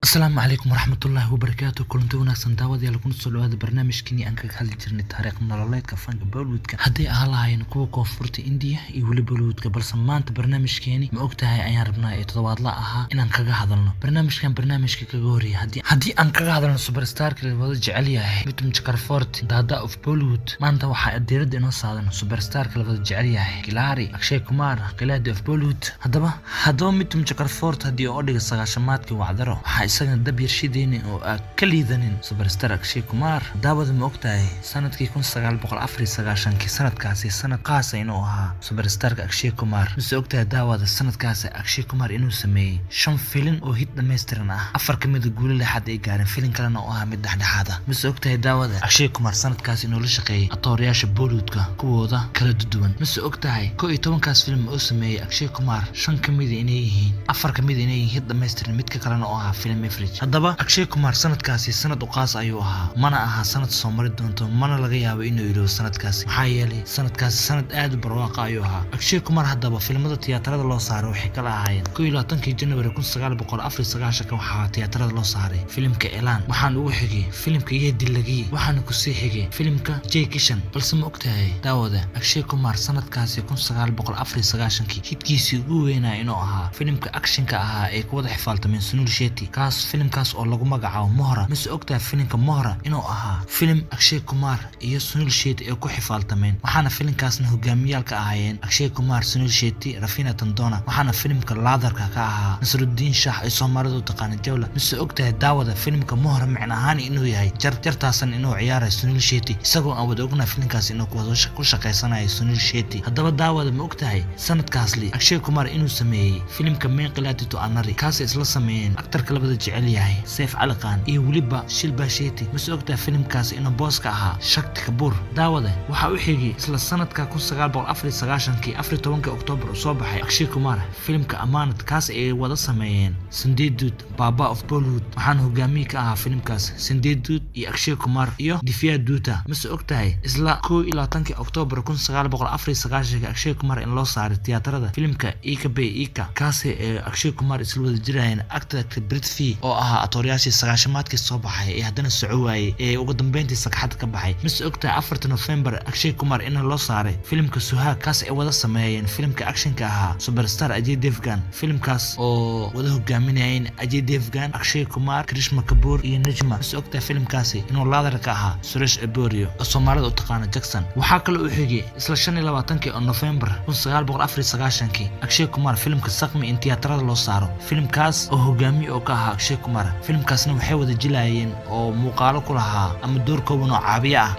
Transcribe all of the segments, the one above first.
Asalaamu calaykum waraxmatullaahi wabarakaatu. Kulanti wanaagsan daawadayaal, kuna soo dhawaada barnaamijkeenii aan kaga hadli jirnay taariikh nololeedka fanka Bollywoodka, hadday ahaan lahaayeen kuwa koonfurta Indiya iyo weli Bollywoodka. Balse maanta barnaamijkeeni ma ogtahay ayaan rabnaa ee toddobaadla ahaa inaan kaga hadalno barnaamijkan. Barnaamijka kaga horreeyay haddii aan kaga hadalno superstarka la wada jecel yahay Mithun Chakraborty, Dada of Bollywood, maanta waxaa diiradda inoo saaran superstarka la wada jecel yahay Khiladi Akshay Kumar, Khiladi of Bollywood. Haddaba Mithun Chakraborty haddii oo dhiga sagaashamaadkii wacdaro, waxaa isagana dab yarshideynin oo aan ka liidanin superstar Akshay Kumar. Daawada, ma ogtahay sanadkii 1994-kii, sanadkaasi sanad qaasa inuu ahaa superstarka Akshay Kumar? Mise ogtahay daawada, sanadkaasi Akshay Kumar inuu sameeyey 5 filin oo hit dhammaystiran ah, 4 ka mid a guulo lixaad ay gaareen, filin kalena oo ahaa mid dhexdhexaad ah? Mise ogtahay daawada, Akshay Kumar sanadkaasi inuu la shaqeeyey atoorayaasha Bollywoodka kuwooda kala duwan? Mise ogtahay 11-kaas film oo sameeyey Akshay Kumar, 5 ka mida inay yihiin, 4 ka mida inay yihiin hit dhammaystiran, midka kalena oo ahaa film average? Haddaba Akshay Kumar sanadkaasi sanad u qaas ayuu ahaa, mana aha sanad soo mari doonto, mana laga yaabo inuu iloobo sanadkaasi, maxaa yeelay sanadkaasi sanad aad u barwaaqa ayuu ahaa Akshay Kumar. Haddaba filimada tiyaatarada loo saaray waxay kala ahaayeen: 21-kii January 1994 waxaa tiyaatarada loo saaray filimka Elaan, waxaana ugu xigay filimka Yeh Dillagi, waxaana kusii xigay filimka Jai Kishan. Balse ma ogtahay daawada, Akshay Kumar sanadkaasi 1994-kii hidkiisii ugu weynaa inuu ahaa filimka actionka ahaa ee ku wada xifaaltameen Sunil Shetty, kaas filimkaas oo lagu magacaabo Mohra? Mise ogtahay filimka Mohra inuu ahaa filim Akshay Kumar iyo Sunil Shetty ay ku xifaaltameen, waxaana filimkaasna hogaamiyaal ka ahaayeen Akshay Kumar, Sunil Shetty, Rafina Tandona, waxaana filimka laadarka ka ahaa Nasruddin Shah ay Soomaalidu u taqaana Jawla? Mise ogtahay daawada, filimka Mohra micno ahaan inuu yahay jar jartaasan inuu ciyaarayo Sunil Shetty, isagoo aan wada ognahay filimkaas inuu ku shaqaysanayo Sunil Shetty? Haddaba daawada, ma ogtahay sanadkaasli Akshay Kumar inuu sameeyey filimka Main Khiladi Tu Anari, kaasay isla sameeyeen aktarka labada jecel yahay Saif Ali Khan iyo weliba Shilpa Shetty? Mise ogtahay filimkaasi inuu booska ahaa Shakti Kapoor? Daawada, waxaa u xigay isla sanadka 1994-kii 14-kii Oktoobar uu soo baxay Akshay Kumar filimka Amaanad, kaas ay wada sameeyeen Sandeep Dutt, Baba of Bollywood, waxaana hogaamiye ka ahaa filimkaas Sandeep Dutt iyo Akshay Kumar iyo Divya Dutta. Mise ogtahay isla 21-kii Oktoobar 1994 Akshay Kumar in loo saaray tiyaatarada filimka Ika Bay Ika, kaasi ee Akshay Kumar isla wada jirayeen actorka Prithvi oo ahaa atooryaashii sagaashamaadkii soo baxay ee haddana soco waayey ee ugu dambeyntii sagxad ka baxay? Mise ogtahay 4-ta November Akshay Kumar in loo saaray filimka Suhaag, kaas ay wada sameeyeen filimka actionka ahaa superstar Ajay Devgan, filimkaas oo wada hogaaminayeen Ajay Devgan, Akshay Kumar, Krishma Kapoor iyo Najma? Mise ogtahay filimkaasi inuu laadar ka ahaa Suresh Aborio oo Soomaalida u taqaana Jackson? Waxaa kale uu xigay isla 25-kii oo November 1994-kii Akshay Kumar filimka Sakmi in tiyaatarada loo saaro, filimkaas oo hogaamiye oo ka ahaa Akshay Kumar. Filimkaasna waxay wada jilayeen oo muuqaalo ku lahaa ama door kooban oo caabiye ah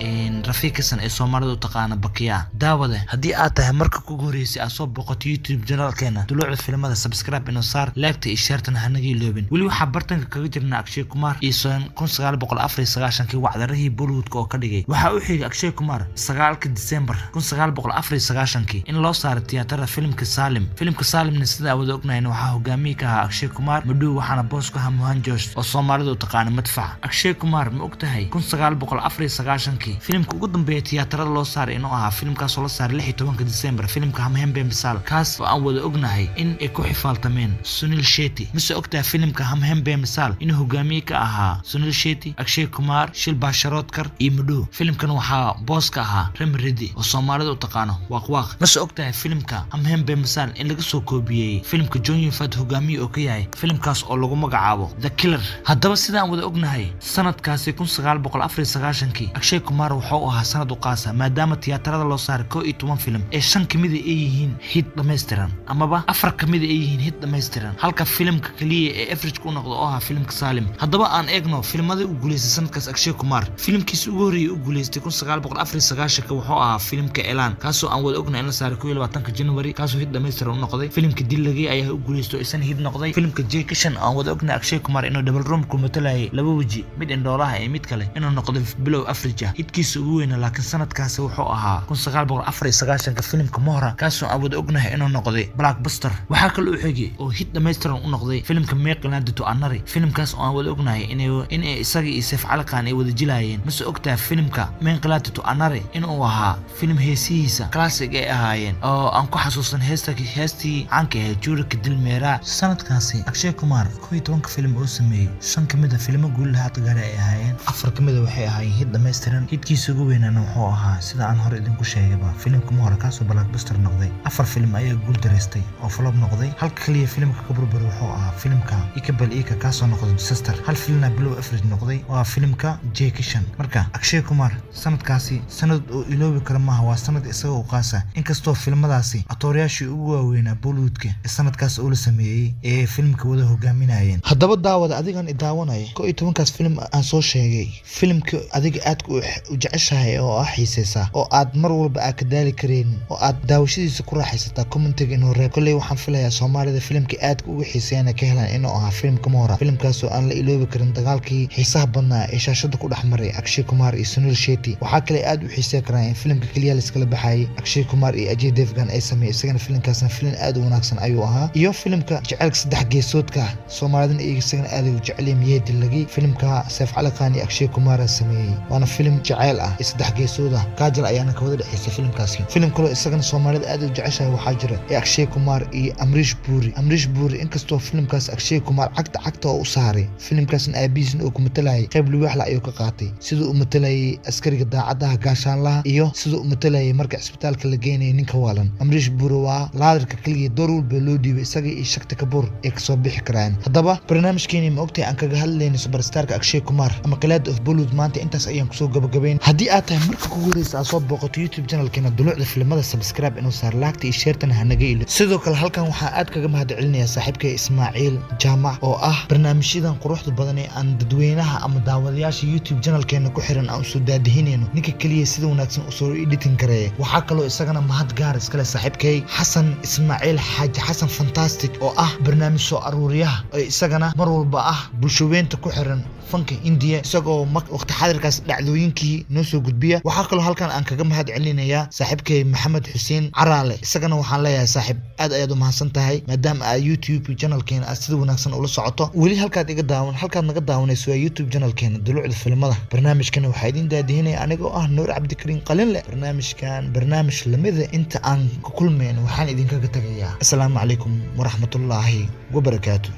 Rafi Kisan ee Soomaalida u taqaana Bakiya. Daawade, haddii aad tahay marka kugu horreysay aad soo boqoto YouTube channelkeena Dulucda Filimada, subscribe inoo saar, like-ta iyo share-tana hanaga iloobin. Weli waxaa bartanka kaga jirnaa Akshay Kumar iyo 1994-kii wacdarihii Bollywoodka oo ka dhigay. Waxaa u xigay Akshay Kumar 9-ka December 1994-kii in loo saaray tiyaatarada filimka Salim. Filimka Salimna sida wada ognahayna waxaa hogaamiye ka ahaa Akshay Kumar, Madhu, waxaana boos ku ahaa Mohan Josh oo Soomaalida u taqaana Madfac. Akshay Kumar, ma ogtahay 1994-kii filimka ugu dambeeya tiyaatarada loo saaray inuu ahaa filimkaasoo la saaray 16-ka December, filimka Hum Hain Bemisaal, kaas oo aan wada ognahay in ay ku xifaaltameen Sunil Shetty? Mise ogtahay filimka Hum Hain Bemisaal inuu hogaamiye ka ahaa Sunil Shetty, Akshay Kumar, Shilpa Sharodkar iyo Madhu? Filimkan waxaa boos ka ahaa Rami Reddy oo Soomaalida u taqaano Waaq Waaq. Mise ogtahay filimka Hum Hain Bemisaal in laga soo koobiyey filimka Chow Yun-Fat hogaamiye oo ka yahay, filimkaas oo lagu magacaabo The Killer? Haddaba sidaan wada ognahay sanadkaasi 1994-kii Akshay Kumar wuxuu ahaa sanad u qaasa, maadaama tiyaatarada loo saaray 11 filim ee 5 kamida ay yihiin hit dhammaystiran amaba 4 kamida ay yihiin hit dhammaystiran, halka filimka kaliya ee average ku noqdo oo ahaa filimka Salim. Haddaba aan eegno filmadii u guuleystay sanadkaas Akshay Kumar. Filimkiisa ugu horreeyay u guuleystay 1994-ka wuxuu ahaa filimka Elaan, kaasoo aan wada ognahay in la saaray 21-ka January, kaasoo hit dhammaystiran u noqday. Filimka Dillagi ayaa u guuleystay oo isna hit noqday. Filimka Jai Kishan aan wada ognahay Akshay Kumar inuu double role ku matalayay, laba weji, mid indhoolaha iyo mid kale, inuu noqday bilow average ah hitkiisa ugu weyna. Laakiin sanadkaasi wuxuu ahaa 1994-ka filimka Mohra, kaasoo aan wada ognahay inuu noqday blockbuster. Waxaa kale uu xigay oo hit dhammaystiran u noqday filimka Main Khiladi Tu Anari, filimkaas oo aan wada ognahay inay isaga iyo Saif Ali Khan ay wada jilayeen. Mase ogtahay filimka Main Khiladi Tu Anari inuu ahaa filim heesihiisa classic ay ahaayeen oo aan ku xasuusan heestii caanka ahayd Chura Ke Dil Mera? Sanadkaasi Akshay Kumar 11-ka filim oo sameeyey, 5 ka mid a filimo guulaha gaari ay ahaayeen, 4 ka mid a waxay ahaayeen hid dhammaystiran. Hidkiisa ugu weynaana wuxuu ahaa, sida aan hore idinku sheegayba, filimka Mohra, kaasoo blockbuster noqday. 4 filim ayaa guul daraystay oo flop noqday. Halka kaliya filimka ka burburay wuxuu ahaa filimka Ikabal Ika, kaasoo noqday disaster. Hal filmna below average noqday, waa filimka Jay Kishan. Marka Akshay Kumar sanadkaasi sanad uu iloobi karo maaha, waa sanad isaga u qaasa, inkastoo filmadaasi atoorayaashii ugu waaweynaa Bollywoodka ee sanadkaas uu la sameeyey ee filimka wada hogaaminayeen. Haddaba daawada, adigan i daawanaya, 11kaas filim aan soo sheegay, filimka adiga aadka u jeceshahay oo ah xiiseysaa oo aad mar walba aad ka daali kareynin oo aad daawashadiisa ku raaxaysataa, commentiga inuu reeb. Kolley waxaan filayaa Soomaalida filimka aadka uga xiiseeyana ka helaan inuu ahaa filimka Mohra, filimkaasoo aan la iloobi karin dagaalkii xiisaha badnaa ee shaashada ku dhex maray Akshay Kumar iyo Sunil Shetty. Waxaa kale aad u xiisey karaan in filimka keliya laiskala baxayay Akshay Kumar iyo Ajay Devgan ay sameeyey, isagana filimkaasna filim aad u wanaagsan ayuu ahaa. Iyo filimka jaceylka saddex geesoodka, Soomaalidana iyaga isagana aad ay u jecelyihiin, Yeedilagi, filimka Seif Cali Khan iyo Akshay Kumar sameeyey, waana filim jaceyl ah iyo saddex geesood ah, Kaajal ayaana ka wada dhexeysay filimkaasi. Filim kaloo isagana Soomaalida aad u jeceshahay waxaa jira ee Akshay Kumar iyo Amrish Puri. Amrish Puri, inkastoo filimkaas Akshay Kumar cagta cagta oo u saaray, filimkaasna aabihiisna uu ku matalayay, qayb liwaaxla ayuu ka qaatay, siduu u matalayay askariga daacadaha gaashaanlaha iyo siduu u matalayay marka cisbitaalka la geenayay ninka waalan. Amrish Puri waa laadarka keliya door walba loo dhiibay, isaga iyo Shakti Kapoor ay kasoo bixi karaan. Haddaba barnaamijkeeni, ma ogtahay, aan kaga hadlayno superstarka Akshay Kumar ama Qilaada of Bollywood, maanta intaas ayaan kusoo gabagabayn. Haddii aad tahay marka kugu horeysa aad soo booqato YouTube channelkeena Dulucda Filimada, subscribe inuu saar, laagta iyo sheertana hanaga ilo. Sidoo kale halkan waxaa aad kaga mahad celinayaa saaxiibkay Ismaaciil Jaamac oo ah barnaamijyadan quruxda badan ee aan dadweynaha ama daawadayaasha YouTube channelkeena ku xiran aan usoo daadihinayno, ninka keliya sida wanaagsan usoo editing kareeya. Waxaa kaloo isagana mahad gaar iskale saaxiibkay Xasan Ismaaciil Xaaji Xasan Fantastic oo ah barnaamij soo aruuriyaha ee isagana mar walba ah bulshaweynta ku xiran fanka Indiya, isagoo waqti xadirkaas dhacdooyinkii noo soo gudbiya. Waxaa kaloo halkan aan kaga mahad celinayaa saaxiibkay Maxamed Xuseen Caraale, isagana waxaan leeyahay saaxiib, aad ayaad u mahadsan tahay maadaama aad YouTube channelkeena aad sida wanaagsan ula socoto. Weli halkaad iga daawan, halkaad naga daawanayso waa YouTube channelkeena Dulucda Filimada. Barnaamijkana waxaa idin daadihinaya anigoo ah Nuur Cabdikariin Qalinle. Barnaamijkan barnaamij lamida inta aan ku kulmayno, waxaan idinkaga tagayaa asalaamu calaykum waraxmatullaahi wabarakaatu.